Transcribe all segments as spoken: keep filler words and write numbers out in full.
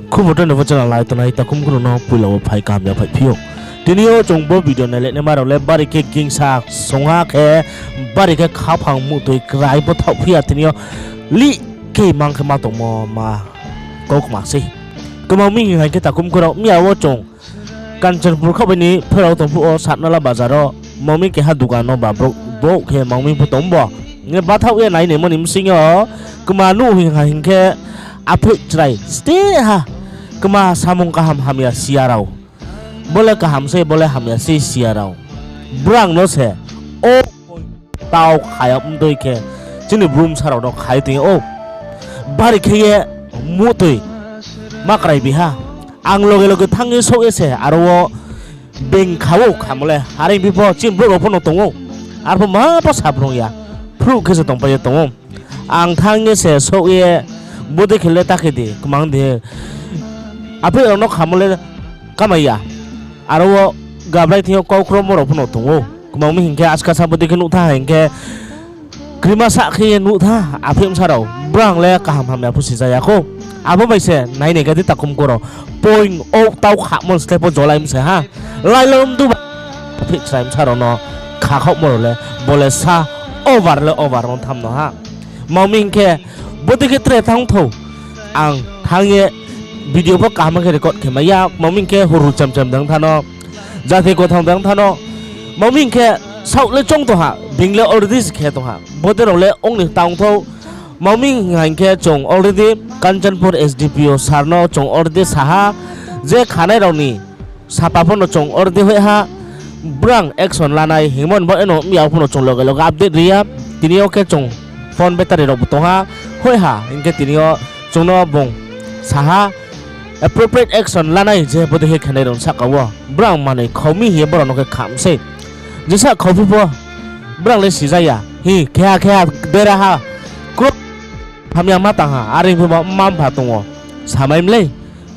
Khubor tei no bo channel nai tongnai takhum khuru no poila wo phai kaham ya phai phi ou. Tini yo chung bo video nai le naima rao le bari khe gingsa songha khe bari khe khaphang muhtoi krai bo thaoh phi ya tini yo lih khe mang khe ma tongmo ma kau kma sei. Kma mi hing hai khe takhum khuru miya wo chung Kanchanpur khaoh bai ni pherao tong phuh wo Satnala bazar wo mangmi keha dukan no ba brouh bouh khe mangmi pho tong bo. Nge bathaoh ye nai naimo ni bsing yo kma nuh hing ha hing khe apheh chrai ste ha. Kma samung kaham hamya siya rao. Bo le kaham sei, bo le hamya sei siya rao. Brang no se o tau kha ya mdoi khe chini Bru bsa rao no khai tong ou. Bari khe ye muhtoi ma krai bi ha. Ang loge loge thanng ye souh ye se aro wo being kha ou khamo le. Are phi pho chini brouh rao pho no tong ou. Arpho ma pho sabrung ya. Phruh khe se tongpai ye tong ou. Ang thanng ye se souh ye bodei khe le ta khe di, kmang di. Apheh rao no khamo le kamai ya. Aro wo Gabrai thing yo kau kromo rao pho no tong ou. Kmang mi hing khe askasa bodei khe nuh tha hing khe krima sah khe ye nuh tha, apheh bsa rao. Brang le kaham hamya pho si ja ya khou. Abo bai se nai nai ga di takhum khuru. Point o tau khamo slái pho jolai mse ha. Lailo mdu ba. Apheh chrai bsa rao no kha khaohmo rao le, bo le sa over le over ong tham no ha. Kmang mi hing khe bodei khe tre thanng thou. Ang thanng ye video pho kaham khe record khe mai ya, kmang mi hing khe huru chem chem dang tha no, jati kothang dang tha no, kmang mi hing khe saoh le choung tong ha, being le already se khe tong ha, bodei rao le ong ni tang thou. Kmang mi hing khe chung already Kanchanpur S D P O sir no chung already sa ha, je khanai rao ni sapa pho no chung already hoih ha, brang action lanai hingmo ni bo eno miya pho no chung loge loge update ri ya. Tini yo khe chung phone battery rao bo tong ha, hoih ha hing khe tini yo chung no bung sa ha, appropriate action lanai je bodei khe khenai rao ni sahka wo brang manoi khau mi hing ye brao no khe kham sei. Jesa khau phi pho brang le si ja ya hi khe ha khe ha dera ha. Kro hamya ma tang ha, are phi bo mma mpha tong ou. Samai mlei,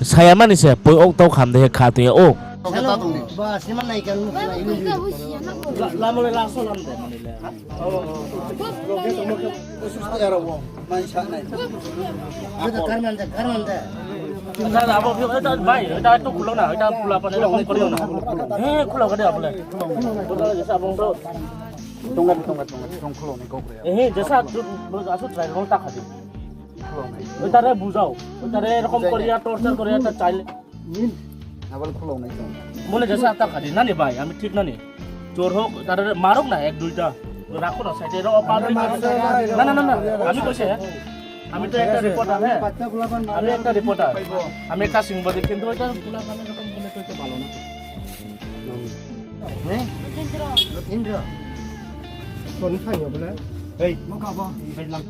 saya mani se poi ok tau kham de he kha tong ya ou. আচ্ছা, আবো, এটা ভাই, এটা একটু খুলো না, এটা খোলা পানি এরকম করিও না। হ্যাঁ, খোলা করে আপনি। ওটা যেসে আবো তো tonga, tonga, tonga, tong khulou nai kau bre. এহে, যেসে আসো try করো, তা খাবে। ওইটারে বুঝাও, ওইটারে এরকম করিয়া torture করিয়া একটা চাইলে। আবার খোলা নাই তো। মনে যেসে একটা খাবে, না নি ভাই, আমি ঠিক না নি। চোর হোক, তারে মারুক না, এক দুইটা। রাখো না, side এ রাখো, পাবলিক। না, না, না, না, আমি কইছি, হ্যাঁ। আমি তো একটা reporter, হ্যাঁ। আমি একটা reporter। আমি একটা সাংবাদিক, কিন্তু ওইটা খোলা পানি এরকম করলে তো একটু ভালো না। হ্যাঁ? রথীন্দ্র। কোন স্থানীয় বলে? এই। এই নাম।